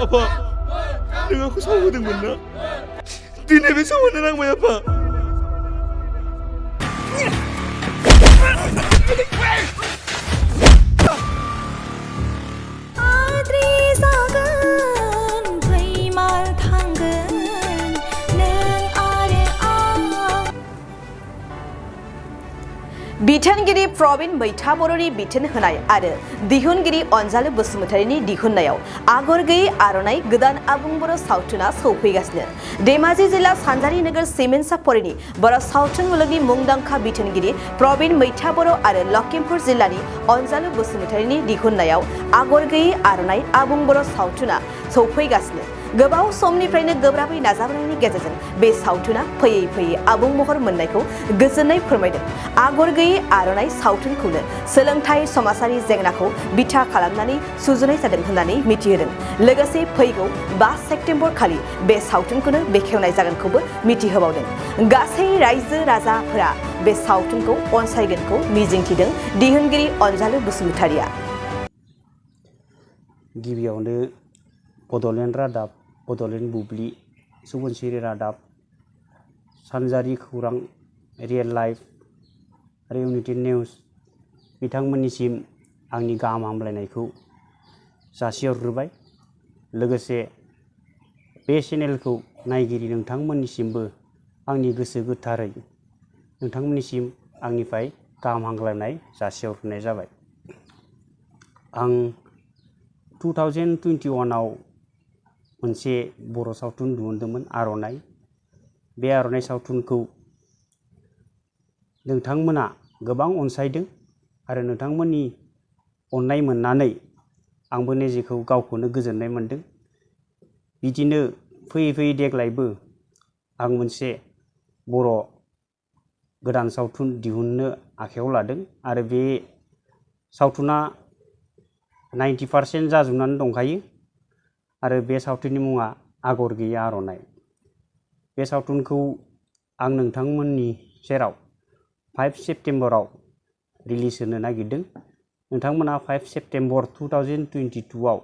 Apa, neng aku sawo dengan na. Dini bisa menenang maya apa? बिथोनगिरि Praveen मैथा बर'नि बिथोन होनाय आरो दिहुनगिरि अनजालु बसुमतारीनि दिहुननायाव आगर गैयै आर'नाइ गोदान आबुं बर' सावथुना सौफैगासिनो। धेमाजि जिल्ला सानजारि नोगोर सिमेन्साफरिनि बर' सावथुन मुलुगनि मुंदांखा बिथोनगिरि प्रवीण मैथा बर' आरो लखिमपुर जिल्लानि अनजालु बसुमतारीनि दिहुननायाव आगर गैयै आर'नाइ आबुं बर' सावथुना सौफैगासिनो। गोबाव समनिफ्रायनो गोब्राबै नाजाबोनायनि गेजेरजों बे सावथुना फैयै फैयै आबुं महर मोननायखौ गोजोननाय फोरमायदों। आगर गैयै आर'नाइ सावथुनखौनो सोलोंथाइ समाजारि जेंनाखौ बिथा खालामनानै सुजुनाय जादों होननानै मिथिहोदों। लोगोसे फैगौ 5 सेप्तेम्बर खालि बे सावथुनखौनो बेखेवनाय जागोनखौबो मिथिहोबावदों। गासै रायजो राजाफोरा बे सावथुनखौ अनसायगोनखौ मिजिंथिदों दिहुनगिरि अनजालु बसुमतारीया। गिबियावनो बड'लेण्ड रादाब, बड'लेण्ड बुब्लि, सुबुंसिरि रादाब, सानजारि खौरां, रियेल लाइफ आरो इउनिटेड निउस बिथांमोननिसिम आंनि गाहाम हामलायनायखौ जासिहरग्रोबाय। लोगोसे बे चेनेलखौ नायगिरि नोंथांमोननिसिमबो आंनि गोसो गोथारै नोंथांमोननिसिम आंनिफ्राय गाहाम हामलायनाय जासिहरनाय जाबाय। आं 2021 आव मोनसे बर' सावथुन दिहुनदोंमोन आर'नाइ। बे आर'नाइ सावथुनखौ नोंथांमोना गोबां अनसायदों आरो नोंथांमोननि अननाय मोननानै आंबो निजेखौ गावखौनो गोजोननाय मोनदों। बिदिनो फैयै फैयै देग्लायबो आं मोनसे बर' गोदान सावथुन दिहुननो आखायाव लादों आरो बे सावथुना 90% जाजोबनानै दंखायो आरो बे सावथुननि मुङा आगर गैयै आर'नाइ। बे सावथुनखौ आं नोंथांमोननि सेराव 5 सेप्तेम्बराव रिलिज होनो नागिरदों। नोंथांमोना 5 सेप्तेम्बर 2022 आव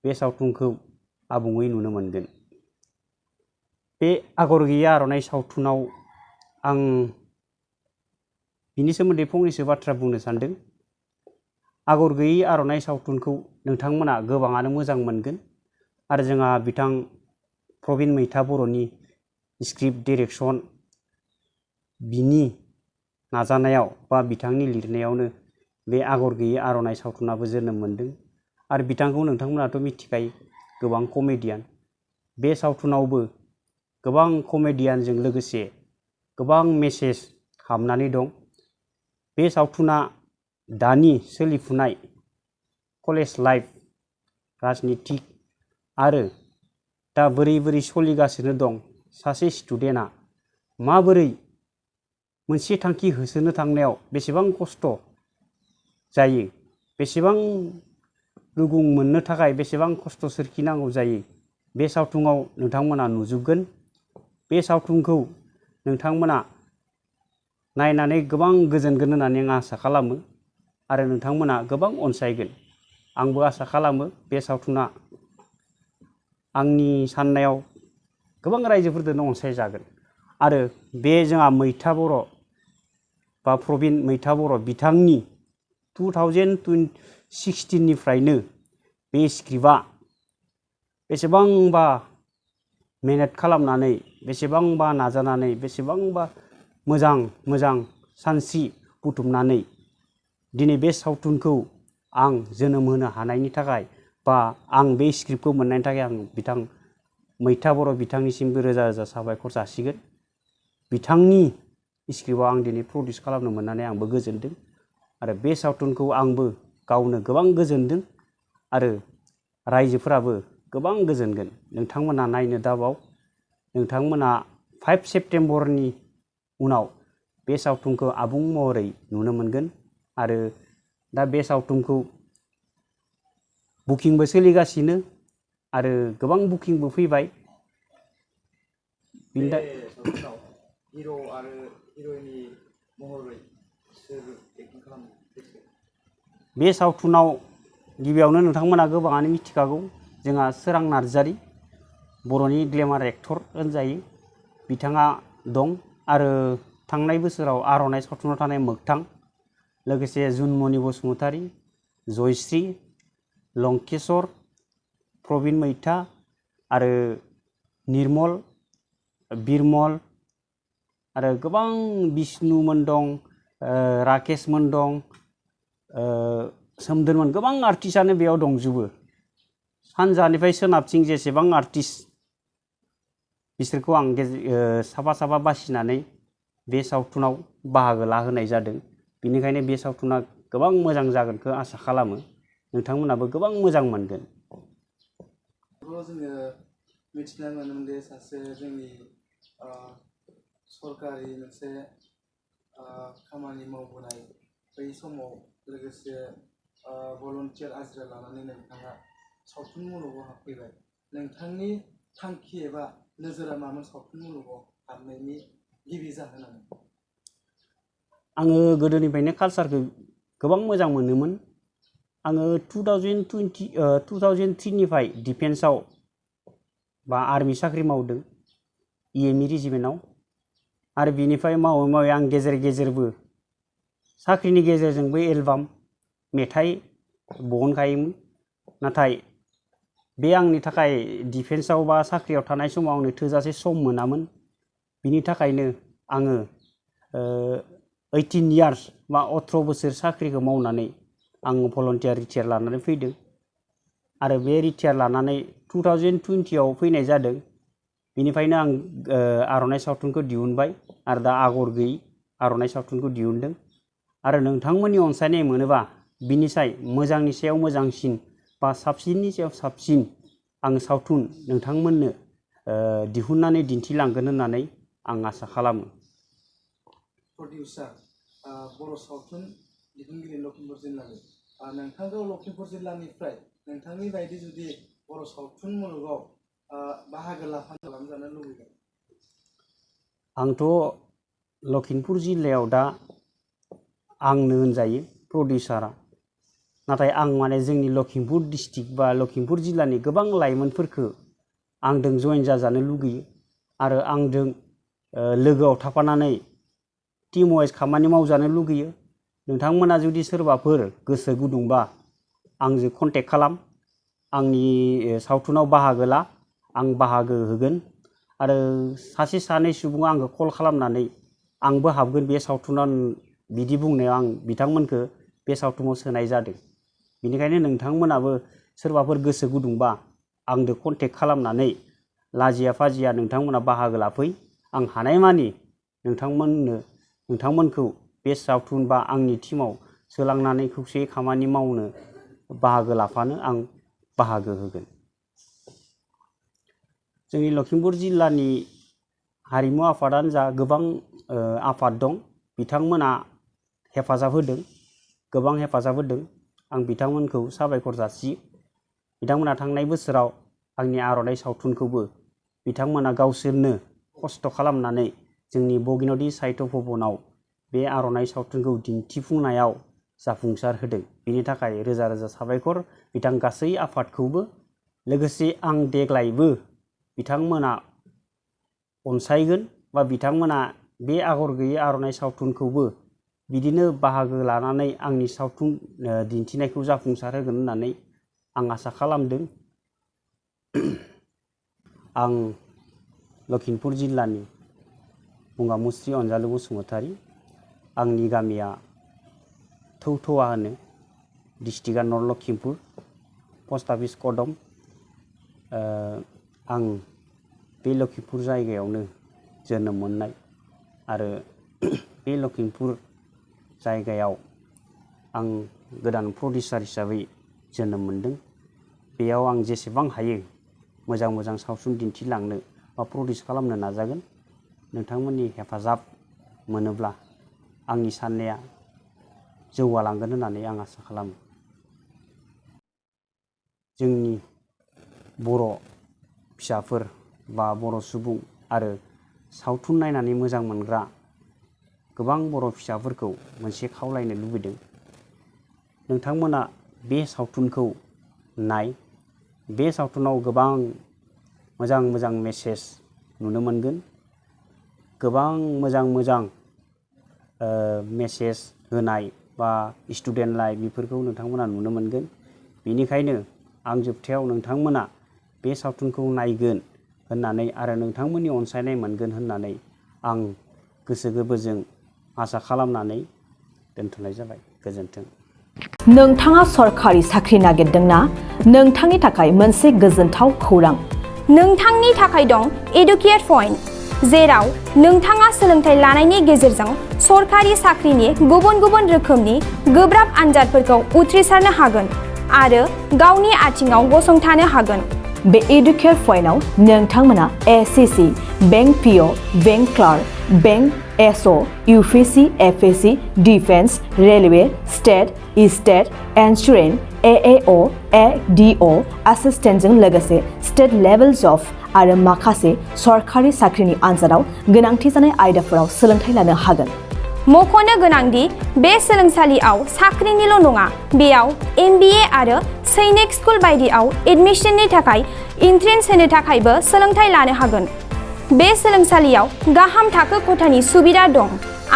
बे सावथुनखौ आबुङै नुनो मोनगोन। बे आगर गैयै आर'नाइ सावथुनाव आं बिनि सोमोन्दै फंनैसो बाथ्रा बुंनो सानदों। आगर गैयै आर'नाइ सावथुनखौ नोंथांमोना गोबाङानो मोजां मोनगोन आरो जोंहा बिथां प्रवीण मैथा बर'नि स्क्रिप्ट डिरेक्सन बिनि नाजानायाव बा बिथांनि लिरनायावनो बे आगर गैयै आर'नाइ सावथुनाबो जोनोम मोनदों आरो बिथांखौ नोंथांमोनाथ' मिथिखायो, गोबां कमेडियान। बे सावथुनावबो गोबां कमेडियानजों लोगोसे गोबां मेसेज हाबनानै दं। बे सावथुना दानि सोलिफुनाय कलेज लाइफ, राजनितिक आरो दा बोरै सोलिगासिनो दं सासे स्टुडेन्टआ माबोरै मोनसे थांखि होसोनो थांनायाव बेसेबां खस्थ' जायो, बेसेबां रुगुं मोननो थाखाय बेसेबां खस्थ' सोरखिनांगौ जायो, बे सावथुनाव नोंथांमोना नुजोबगोन। बे सावथुनखौ नोंथांमोना नायनानै गोबां गोजोनगोन होननानै आं आसा खालामो आरो नोंथांमोना गोबां अनसायगोन। आंबो आसा खालामो बे सावथुना आंनि साननायाव गोबां रायजोफोरजोंनो अनसायजागोन आरो बे जोंहा मैथा बर' बा प्रवीण मैथा बर' बिथांनि 2016 निफ्रायनो बे स्क्रिप्टआ बेसेबांबा मेहनत खालामनानै, बेसेबांबा नाजानानै, बेसेबांबा मोजां सानस्रि बुथुमनानै दिनै बे सावथुनखौ आं जोनोम होनो हानायनि थाखाय बा आं बे स्क्रिप्टखौ मोननायनि थाखाय आं बिथां मैथा बर' बिथांनिसिमबो रोजा रोजा साबायखर जासिगोन। बिथांनि स्क्रिप्टआव आं दिनै प्रडिउस खालामनो मोननानै आंबो गोजोनदों आरो बे सावथुनखौ आंबो गावनो गोबां गोजोनदों आरो रायजोफोराबो गोबां गोजोनगोन। नोंथांमोना नायनो दाबाव, नोंथांमोना 5 सेप्तेम्बरनि उनाव बे सावथुनखौ आबुं महरै नुनो मोनगोन आरो दा बे सावथुनखौ बुकिंबो सोलिगासिनो आरो गोबां बुकिंबो फैबाय। हिर' आरो हिर'इननि महरै सोर एक्टिं खालामो? बे सावथुनाव गिबियावनो नोंथांमोना गोबाङानो मिथिखागौ जोंहा सोरां नार्जारी बर'नि ग्लेमार एक्टर होनजायो बिथाङा दं आरो थांनाय बोसोराव आर'नाइ सावथुनाव थानाय मोगथां लोगोसे जुनमणि बसुमतारी जयश्री लंकेश्वर प्रबिन मैथा आरो निर्मल बिरमल आरो गोबां बिष्णुमोन दं राकेशमोन दं सोमदोनमोन गोबां आर्टिस्टआनो बेयाव दंजोबो सानजानिफ्राय सोनाबथिं जेसेबां आर्टिस्ट बिसोरखौ आं साफा साफा बासिनानै बे सावथुनाव बाहागो लाहोनाय जादों बेनिखायनो बे सावथुना गोबां मोजां जागोनखौ आसा खालामो नोंथांमोनाबो गोबां मोजां मोनगोन जोङो मिथिना मोनोमोन सासे जोंनि सरकारि मोनसे खामानि मावबोनाय बै समाव लोगोसे भलन्टियार आजिरा लानानै नोंथाङा सावथुन मुलुगाव हाबफैबाय नोंथांनि थांखि एबा नोजोरा मामोन सावथुन मुलुगाव हाबनायनि गिबि जाहोनानो आङो गोदोनिफ्रायनो कालचारखौ गोबां मोजां मोनोमोन आङो 2003 निफ्राय डिफेन्सआव बा आर्मि साख्रि मावदों EME रेजिमेन्टआव आरो बिनिफ्राय मावै मावै आं गेजेर गेजेरबो साख्रिनि गेजेरजोंबो एलबाम मेथाइ बहनखायोमोन नाथाय बे आंनि थाखाय डिफेन्सआव बा साख्रियाव थानाय समाव आंनो थोजासे सम मोनामोन बिनि थाखायनो आङो 18 इयार्स बा 18 बोसोर साख्रिखौ मावनानै आं भलन्टियार रिटायार लानानै फैदों आरो बे रिटायार लानानै 2020 आव फैनाय जादों बेनिफ्रायनो आं आर'नाइ सावथुनखौ दिहुनबाय आरो दा आगर गैयै आर'नाइ सावथुनखौ दिहुनदों आरो नोंथांमोननि अनसायनाय मोनोबा बिनिसाय मोजांनि सायाव मोजांसिन बा साबसिननि सायाव साबसिन आं सावथुन नोंथांमोननो दिहुननानै दिन्थिलांगोन होननानै आं आसा खालामो प्रडिउसार बर' सावथुन दिहुनगिरि लखिमपुर जिल्लानि नोंथांखौ लखिमपुर जिल्लानिफ्राय नोंथांनि बायदि जुदि बर' सावथुन मुलुगाव बाहागो लाफानो लुबैगोन आंथ' लखिमपुर जिल्लायाव दा आंनो होनजायो प्रडिउसारा नाथाय आं माने जोंनि लखिमपुर डिस्ट्रिक्ट बा लखिमपुर जिल्लानि गोबां लाइमोनफोरखौ आंजों जइन जाजानो लुगैयो आरो आंजों लोगोआव थाफानानै टीम वाइज खामानि मावजानो लुगैयो नोंथांमोना जुदि सोरबाफोर गोसो गुदुंबा आंजों कन्टेक्ट खालाम आंनि सावथुनाव बाहागो ला आं बाहागो होगोन आरो सासे सानै सुबुङा आंखौ कल खालामनानै आंबो हाबगोन बे सावथुनाव बिदि बुंनायाव आं बिथांमोनखौ बे सावथुनाव सोनाय जादों बेनिखायनो नोंथांमोनाबो सोरबाफोर गोसो गुदुंबा आंजों कन्टेक्ट खालामनानै लाजिया फाजिया नोंथांमोना बाहागो लाफै आं हानायमानि नोंथांमोनखौ बे सावथुन बा आंनि टीमाव सोलांनानै खौसेयै खामानि मावनो बाहागो लाफानो आं बाहागो होगोन जोंनि लखिमपुर जिल्लानि हारिमु आफादानो जा गोबां आफाद दं बिथांमोना हेफाजाब होदों गोबां हेफाजाब होदों आं बिथांमोनखौ साबायखर जासियो बिथांमोना थांनाय बोसोराव आंनि आर'नाइ सावथुनखौबो बिथांमोना गावसोरनो खस्थ' खालामनानै जोंनि बगिनदि साहित्य भवनाव बे आर'नाइ सावथुनखौ दिन्थिफुंनायाव जाफुंसार होदों बिनि थाखाय रोजा रोजा साबायखर बिथां गासै आफादखौबो लोगोसे आं देग्लायबो बिथांमोना अनसायगोन बा बिथांमोना बे आगर गैयै आर'नाइ सावथुनखौबो बिदिनो बाहागो लानानै आंनि सावथुन दिन्थिनायखौ जाफुंसार होगोन होननानै आं आसा खालामदों आं लखिमपुर जिल्लानि मुंगामुस्रि अनजालु बसुमतारी आंनि गामिया थौथौवा होनो डिस्ट्रिक्टआ नर्थ लखिमपुर पस्ट अफिस कदम आं बे लखिमपुर जायगायावनो जोनोम मोननाय आरो बे लखिमपुर जायगायाव आं गोदान प्रडिउसार हिसाबै जोनोम मोनदों बेयाव आं जेसेबां हायो मोजां मोजां सावथुन दिन्थिलांनो बा प्रडिउस खालामनो नाजागोन नोंथांमोननि हेफाजाब मोनोब्ला आंनि साननाया जौगालांगोन होननानै आं आसा खालामो जोंनि बर' फिसाफोर बा बर' सुबुं आरो सावथुन नायनानै मोजां मोनग्रा गोबां बर' फिसाफोरखौ मोनसे खावलायनो लुबैदों नोंथांमोना बे सावथुनखौ नाय बे सावथुनाव गोबां मोजां मोजां मेसेज नुनो मोनगोन गोबां मोजां मोजां मेसेज होनाय बा स्टुडेन्ट लाइफ बेफोरखौ नोंथांमोना नुनो मोनगोन बेनिखायनो आं जोबथायाव नोंथांमोना बे सावथुनखौ नायगोन होननानै आरो नोंथांमोननि अनसायनाय मोनगोन होननानै आं गोसो गोरबोजों आसा खालामनानै दोनथ'नाय जाबाय गोजोन्थों। नोंथाङा सरखारि साख्रि नागिरदोंना? नोंथांनि थाखाय मोनसे गोजोनथाव खौरां। नोंथांनि थाखाय दं एडुकेट पइन्ट, जेराव नोंथाङा सोलोंथाइ लानायनि गेजेरजों सरखारि साख्रिनि गुबुन गुबुन रोखोमनि गोब्राब आनजादफोरखौ उथ्रिसारनो हागोन आरो गावनि आथिङाव गसंथानो हागोन। बे एडुकेट पइन्टआव नोंथांमोना SSC, bank PO, bank clerk, bank SO, UPSC, FSC, defence, railway, state insurance, AAO, ADO एसिस्टेन्टजों लोगोसे स्टेट लेभेल जब आरो माखासे सरखारि साख्रिनि आनजादाव गोनांथि जानाय आयदाफोराव सोलोंथाइ लानो हागोन। मख'नो गोनांदि बे सोलोंसालियाव साख्रिनिल' नङा, बेयाव MBA आरो सैनिक स्कुल बायदियाव एडमिशननि थाखाय एन्ट्रेन्स होनो थाखायबो सोलोंथाइ लानो हागोन। बे सोलोंसालियाव गाहाम थाखो खथानि सुबिदा दं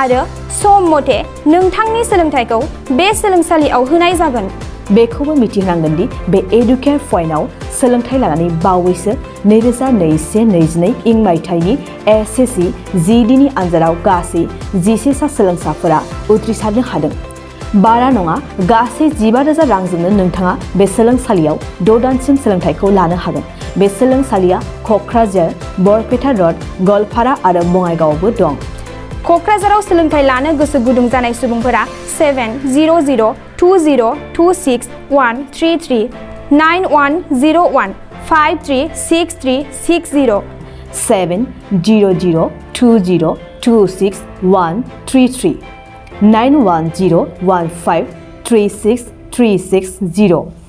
आरो सम मथे नोंथांनि सोलोंथाइखौ बे सोलोंसालियाव होनाय जागोन। बेखौबो मिथिनांगोन दि बे एडुकेट पइन्टआव सोलोंथाइ लानानै बावैसो 2021-22 इं मायथाइनि एसएससि GDनि आनजादाव गासै 11 सा सोलोंसाफोरा उथ्रिसारनो हादों। बारा नङा, गासै 15,000 रांजोंनो नोंथाङा बे सोलोंसालियाव 6 दानसिम सोलोंथाइखौ लानो हागोन। बे सोलोंसालिया क'क्राझार, बरपेटा र'ड, गवालपारा आरो बङाइगावआवबो दं। क'क्राझाराव सोलोंथाइ लानो गोसो गुदुं जानाय सुबुंफोरा 70020263133 9101536360 70020263133 9101536360